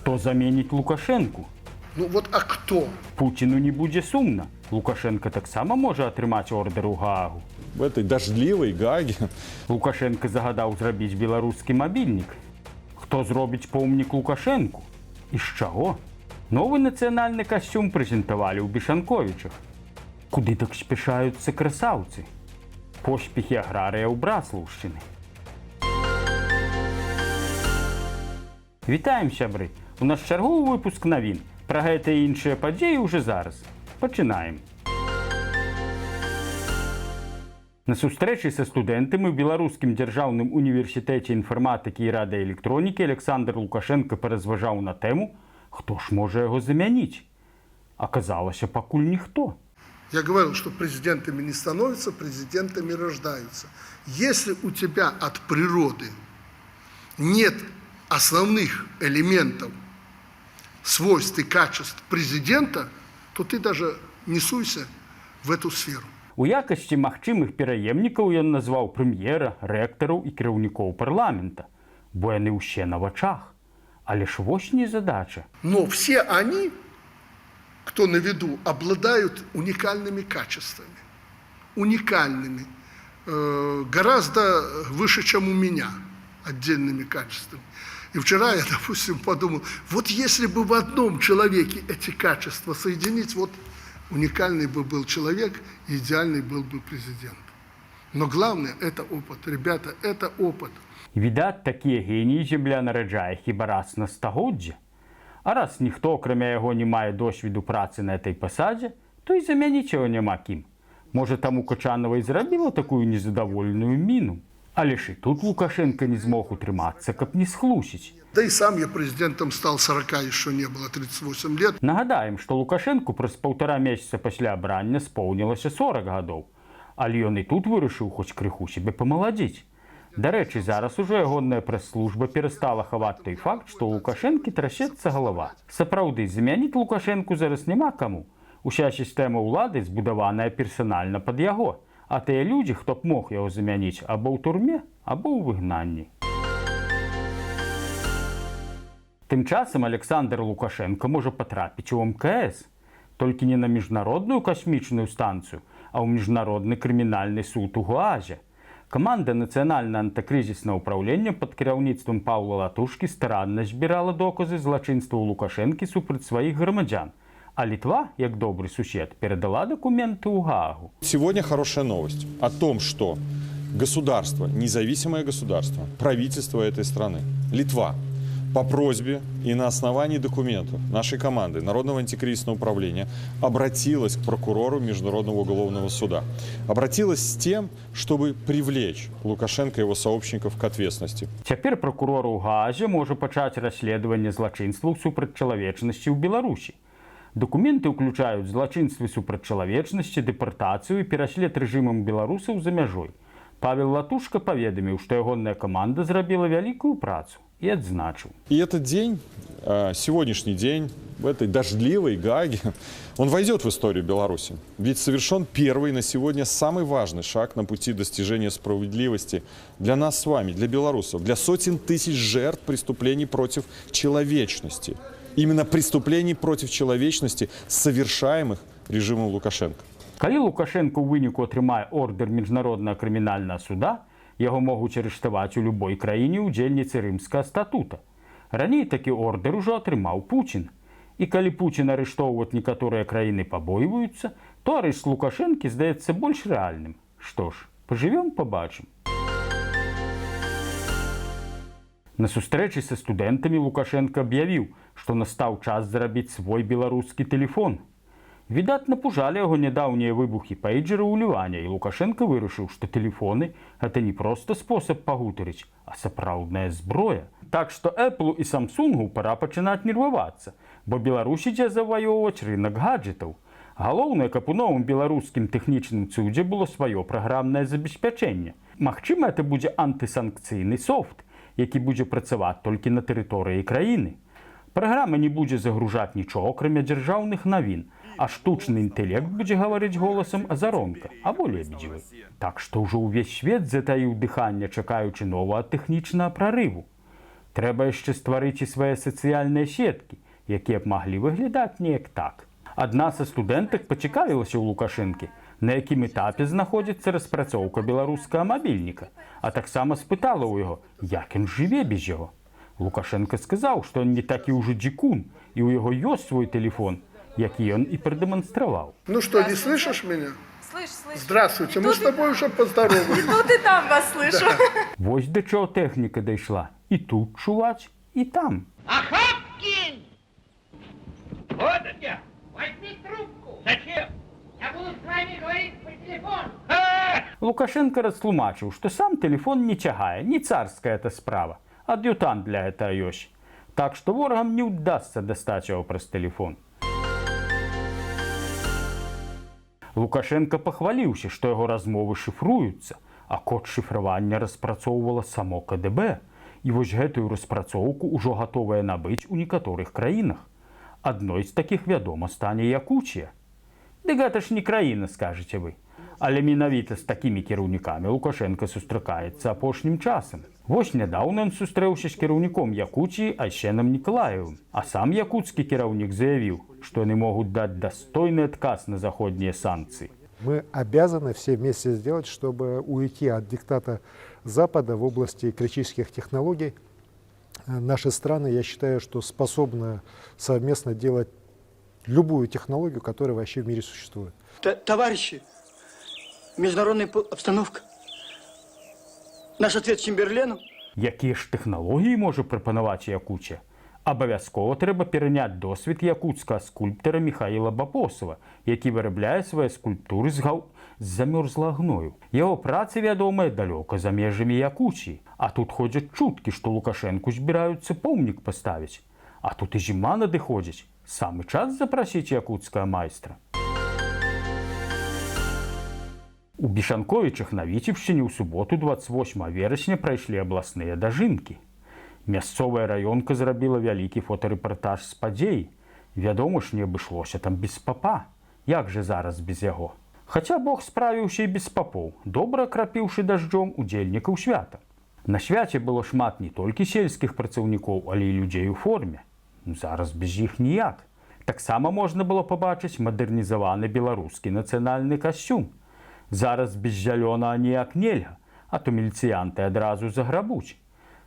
Хто заменіць Лукашэнку? Ну вот а кто? Пуціну не будзе сумна. Лукашэнка таксама можа атрымаць ордэр у Гаагу. В этой дождливой Гааге. Лукашэнка загадаў зрабіць беларускі мабільнік. Хто зробіць помнік Лукашэнку? І з чаго? Новы нацыянальны касцюм прэзентавалі ў Бешанковічах. Куды так спяшаюцца красаўцы? Поспехі аграрыяў Браслаўшчыны. Вітаем, сябры! У нас чарговы выпуск навін. Пра гэта і іншыя падзеі ўжо зараз. Пачынаем. На сустрэчы са студэнтамі ў Беларускім дзяржаўным універсітэце інфарматыкі і радыёэлектронікі Аляксандр Лукашэнка паразважаў на тэму, хто ж можа яго замяніць. Аказалася, пакуль ніхто. Я говорил, что президентами не становятся, президентами рождаются. Если у тебя от природы нет основных элементов, свойств и качеств президента, то ты даже не суйся в эту сферу. У якасці магчымых пераемнікаў ён назваў прэм'ера, рэктараў і кіраўнікоў парламента, бо яны ўсе на вачах. Але ж вось незадача. Но все они, кто на виду, обладают уникальными качествами. Уникальными. Гораздо выше, чем у меня, отдельными качествами. И вчера я, допустим, подумал, вот если бы в одном человеке эти качества соединить, вот уникальный бы был человек, и идеальный был бы президент. Но главное – это опыт. Ребята, это опыт. Відаць, такія геніі зямля нараджае хіба раз на стагоддзе. А раз ніхто, акрамя яго, не мае досведу працы на этой пасадзе, то і замяніць яго няма кім. Можа, таму Качанова і зрабіла такую незадаволеную міну. Але ж і тут Лукашэнка не змог утрымацца, каб не схлусіць. Да и сам я президентом стал, 40 еще не было, 38 лет. Нагадаем, што Лукашэнку праз паўтара месяца пасля абрання споўнілася 40 гадоў. Але ён і тут вырашыў хоць крыху сябе памаладзіць. Дарэчы, зараз ужо ягоная прэс-служба перастала хаваць той факт, што ў Лукашэнкі трасецца галава. Сапраўды, замяніць Лукашэнку зараз няма каму. Уся сістэма ўлады збудаваная персанальна пад яго. А тыя людзі, хто б мог яго замяніць, або ў турме, або ў выгнанні. Тым часам Аляксандр Лукашэнка можа патрапіць у МКС. Толькі не на міжнародную касмічную станцыю, а ў міжнародны крымінальны суд у Гаазе. Каманда нацыянальнага антыкрызіснага ўпраўлення пад кіраўніцтвам Паўла Латушкі старанна збірала доказы злачынстваў Лукашэнкі супраць сваіх грамадзян. А Літва, як добры сусед, перадала дакументы ў Гаагу. Сегодня хорошая новость о том, что государство, независимое государство, правительство этой страны, Литва, по просьбе и на основании документов нашей команды Народного антикризисного управления обратилась к прокурору Международного уголовного суда. Обратилась с тем, чтобы привлечь Лукашенко и его сообщников к ответственности. Цяпер пракурор у Гаазе можа пачаць расследаванне злачынстваў супраць чалавечнасці ў Беларусі. Дакументы ўключаюць злачынствы супраць чалавечнасці, дэпартацыю і пераслед рэжымам беларусаў за мяжой. Павел Латушка паведаміў, што ягоная каманда зрабіла вялікую працу і адзначыў. И этот день, сегодняшний день, в этой дождливой Гааге, он войдет в историю Беларуси. Ведь совершен первый на сегодня самый важный шаг на пути достижения справедливости для нас с вами, для белорусов, для сотен тысяч жертв преступлений против человечности. Именно преступлений против человечности, совершаемых режимом Лукашенко. Калі Лукашэнка ў выніку атрымае ордэр міжнароднага крымінальнага суда, яго могуць арыштаваць у любой краіне удзельніцы Рымскага статута. Раней такі ордэр ужо атрымаў Пуцін. І калі Пуцін арыштоўваць некаторыя краіны пабойваюцца, то арышт Лукашэнкі здаецца больш рэальным. Што ж, пажывём, пабачым. На сустрэчы са студэнтамі Лукашэнка аб'явіў, што настаў час зрабіць свой беларускі тэлефон. Відаць, напужалі яго нядаўнія выбухі пейджера ў Ліване, і Лукашэнка вырашыў, што тэлефоны гэта не проста спосаб пагутарыць, а сапраўдная зброя. Так што Apple і Samsung пора пачынаць нервавацца, бо Беларусь ідзе заваёўваць рынок гаджетаў. Галоўнае, каб у новым беларускім тэхнічным цудзе было сваё праграмнае забеспячэнне. Магчыма, это будзе антысанкцыйны софт, які будзе працаваць толькі на тэрыторыі краіны. Праграма не будзе загружаць нічога, акрамя дзяржаўных навін, а штучны інтэлект будзе гаварыць голасам Азаронка або Лебедзевай. Так што ўжо ўвесь свет затаіў дыханне, чакаючы новага тэхнічнага прарыву. Трэба яшчэ стварыць і свае сацыяльныя сеткі, якія б маглі выглядаць неяк так. Адна са студэнтак пацікавілася ў Лукашэнкі, на якім этапе знаходзіцца распрацоўка беларускага мабільніка, а таксама спытала ў яго, як ён жыве без яго. Лукашэнка сказаў, што ён не такі ўжо дзікун і ў яго ёсць свой тэлефон, які ён і прадэманстраваў. Ну что, не слышишь меня? Слышь, слышь. Здравствуйте, мы с тобой уже поздоровались. И тут, и там вас слышу. Вось да чаго тэхніка дайшла. І тут чуваць, і там. Охапкин! Вот он я! Возьми трубку! Зачем? Я буду с вами говорить по телефону. А! Лукашэнка растлумачыў, што сам тэлефон не цягае, не царская это справа. Ад'ютант для этого ёсць. Так што ворагам не ўдасца дастаць яго праз тэлефон. Лукашэнка пахваліўся, што яго размовы шыфруюцца, а код шыфравання распрацоўвала само КДБ. І вось гэтую распрацоўку ўжо гатовая набыць у некаторых краінах. Адной з такіх, вядома, стане Якуція. Дык гэта ж не краіна, скажаце вы. Але менавіта з такімі кіраўнікамі Лукашэнка сустракаецца апошнім часам. Вось нядаўна ён сустрэўся з кіраўніком Якуціі Айсенам Нікалаевым. А сам якуцкі кіраўнік заявіў, што яны могуць даць дастойны адказ на заходнія санкцыі. Мы обязаны все вместе сделать, чтобы уйти от диктата Запада в области критических технологий. Наши страны, я считаю, что способны совместно делать любую технологию, которая вообще в мире существует. Товарищи, международная обстановка. Наш ответ Чемберлену. Якія ж тэхналогіі можа прапанаваць Якуція? Абавязкова трэба пераняць досвед якуцкага скульптара Міхаіла Бапосава, які вырабляе свае скульптуры з гаў з замёрзлага гною. Яго працы вядомыя далёка за межамі Якуціі. А тут ходзяць чуткі, што Лукашэнку збіраюцца помнік паставіць. А тут і зіма надыходзіць. Самы час запрасіць якуцкага майстра. У Бешанковічах на Віцебшчыне ў суботу 28 верасня прайшлі абласныя дажынкі. Мясцовая раёнка зрабіла вялікі фотарэпартаж з падзей. Вядома ж, не абышлося там без папа. Як жа зараз без яго? Хаця Бог справіўся і без папоў, добра крапіўшы дажджом удзельнікаў свята. На свяце было шмат не толькі сельскіх працаўнікоў, але і людзей у форме. Зараз без іх ніяк. Таксама можна было пабачыць мадэрнізаваны беларускі нацыянальны касцюм. Зараз без зялёнага ніяк нельга, а то міліцыянты адразу заграбуць.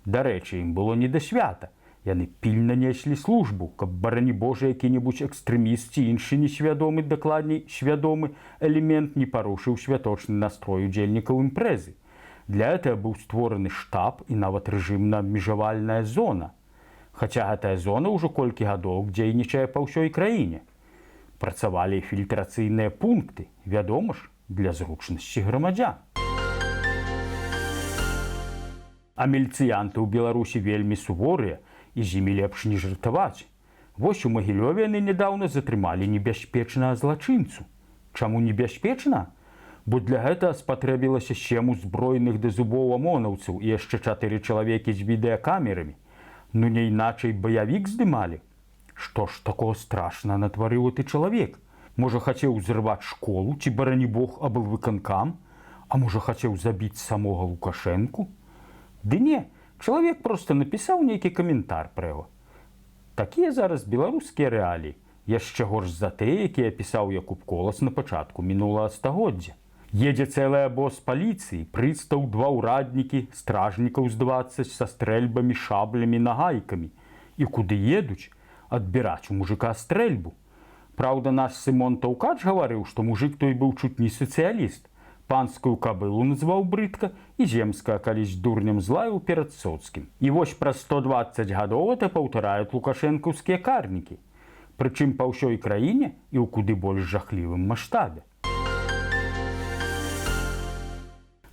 Дарэчы, ім было не да свята. Яны пільна неслі службу, каб, барані Божа, які-небудзь экстрэміст ці іншы несвядомы, дакладней, свядомы элемент не парушыў святочны настрой удзельнікаў імпрэзы. Для этого быў створаны штаб і нават рэжымна-абмежавальная зона. Хаця гэтая зона ўжо колькі гадоў дзейнічае па ўсёй краіне. Працавалі і фільтрацыйныя пункты, вядома ж, для зручнасці грамадзян. А міліцыянты ў Беларусі вельмі суворыя, і з імі лепш не жартаваць. Вось у Магілёве яны нядаўна затрымалі небяспечнага злачынцу. Чаму небяспечна? Бо для гэтага спатрэбілася сем узброеных да зубоў амонаўцаў і яшчэ 4 чалавекі з відэакамерамі. Ну не іначай баявік здымалі. Што ж такого страшна натварыў ты чалавек? Можа, хацеў узрываць школу ці, барані Бог, аблвыканкам? А можа, хацеў забіць самога Лукашэнку? Ды не, чалавек проста напісаў нейкі каментар пра яго. Такія зараз беларускія рэаліі, яшчэ горш за тыя, якія пісаў Якуб Колас на пачатку мінулага стагоддзя. Едзе цэлы абоз паліцыі, прыстаў, два ўраднікі, стражнікаў з 20 са стрэльбамі, шаблямі, нагайкамі. І куды едуць? Адбіраць у мужыка стрэльбу. Праўда, наш Сымон Таўкач гаварыў, што мужык той быў чуць не сацыяліст. Панскую кабылу назваў брыдка і земскага калісь дурнем злаяў перад соцкім. І вось праз 120 гадоў это паўтараюць лукашэнкаўскія карнікі. Прычым па ўсёй краіне і ў куды больш жахлівым маштабе.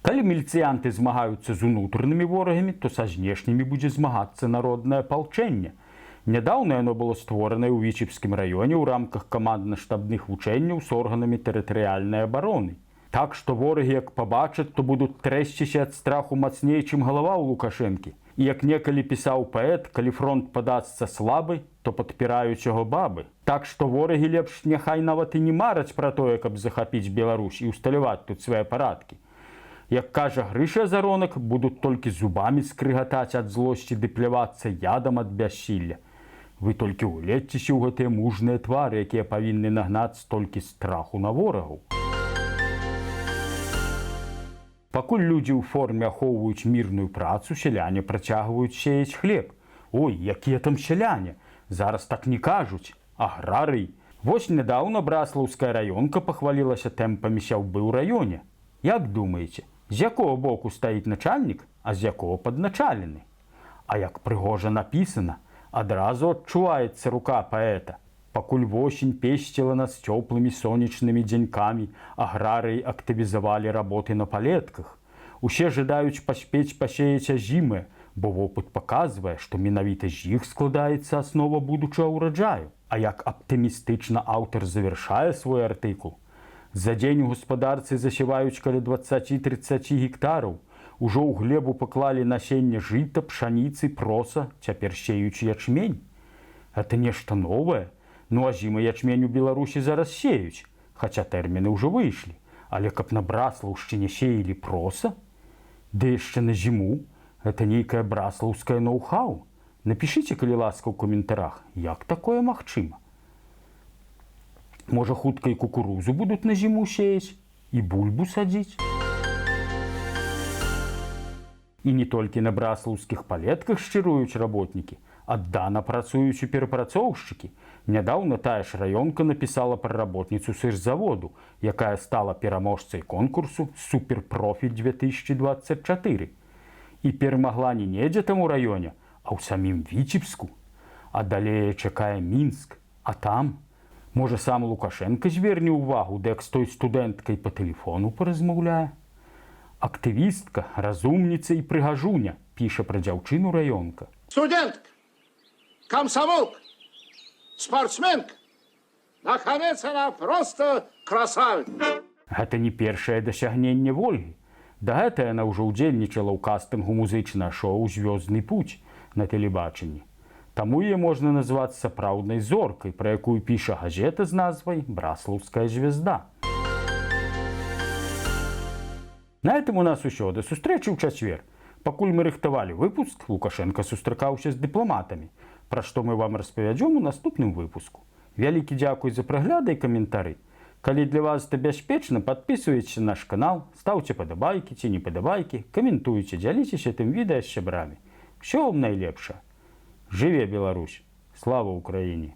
Калі міліцыянты змагаюцца з унутранымі ворагамі, то са знешнімі будзе змагацца народнае апалчэнне. Нядаўна яно было створанае ў Віцебскім раёне ў рамках камандна-штабных вучэнняў з органамі тэрытарыяльнай абароны. Так што ворагі як пабачаць, то будуць трэсціся ад страху мацней, чым галава ў Лукашэнкі. І як некалі пісаў паэт, калі фронт падасца слабы, то падпіраюць яго бабы. Так што ворагі лепш няхай нават і не мараць пра тое, каб захапіць Беларусь і ўсталяваць тут свае парадкі. Як кажа Грыша Азаронак, будуць толькі зубамі скрыгатаць ад злосці ды плявацца ядам ад бяссілля. Вы толькі ўгледзьцеся ў гэтыя мужныя твары, якія павінны нагнаць столькі страху на ворагаў. Пакуль людзі ў форме ахоўваюць мірную працу, сяляне працягваюць сеяць хлеб. Ой, якія там сяляне! Зараз так не кажуць. Аграрыі. Вось нядаўна браслаўская раёнка пахвалілася тэмпамі сяўбы ў раёне. Як думаеце, з якога боку стаіць начальнік, а з якога падначалены? А як прыгожа напісана, адразу адчуваецца рука паэта. Пакуль восень песціла нас цёплымі сонечнымі дзянькамі, аграрыі актывізавалі работы на палетках. Усе жадаюць паспець пасеяць азімы, бо вопыт паказвае, што менавіта з іх складаецца аснова будучага ўраджаю. А як аптымістычна аўтар завяршае свой артыкул. За дзень у гаспадарцы засеваюць каля 20-30 гектараў. Ужо ў глебу паклалі насенне жыта, пшаніцы, проса, цяпер сеюць ячмень. Это нешта новае. Ну азімы ячмень у Беларусі зараз сеюць, хаця тэрміны ўжо выйшлі. Але каб на Браслаўшчыне сеялі проса, ды яшчэ на зіму, это нейкае браслаўскае ноу-хау. Напішыце, калі ласка, ў каментарах, як такое магчыма. Можа, хутка і кукурузу будуць на зіму сеяць і бульбу садзіць. І не толькі на браслаўскіх палетках шчыруюць работнікі, аддана працуюць і перапрацоўшчыкі. Нядаўна тая ж раёнка напісала пра работніцу сырзаводу, якая стала пераможцай конкурсу Суперпрофіль 2024. І перамагла не недзе там у раёне, а ў самім Віцебску. А далей чакае Мінск, а там, можа, сам Лукашэнка зверне ўвагу, дык з той студэнткай па тэлефону паразмаўляе. Актывістка, разумніца і прыгажуня, піша пра дзяўчыну раёнка. Студентка, комсомолка, спортсменка. Наконец, она просто красавица. Гэта не першае дасягненне Вольгі. Да гэта яна ўжо ўдзельнічала ў кастынгу музычнага шоу «Звёздный путь» на тэлебачанні. Таму яе можна назваць сапраўднай зоркай, пра якую піша газета з назвай «Браслаўская звезда». На этом у нас усё. Да сустрэчы ў чацвер. Пакуль мы рыхтавалі выпуск, Лукашэнка сустракаўся з дыпламатамі, пра што мы вам распавядзём у наступным выпуску. Вялікі дзякуй за прагляды і каментары. Калі для вас это бяспечна, падпісвайцеся на наш канал, стаўце падабайкі ці не падабайкі, каментуйце, дзяліцеся тым відэа з сябрамі. Усё вам найлепшае. Жыве Беларусь! Слава Украіне!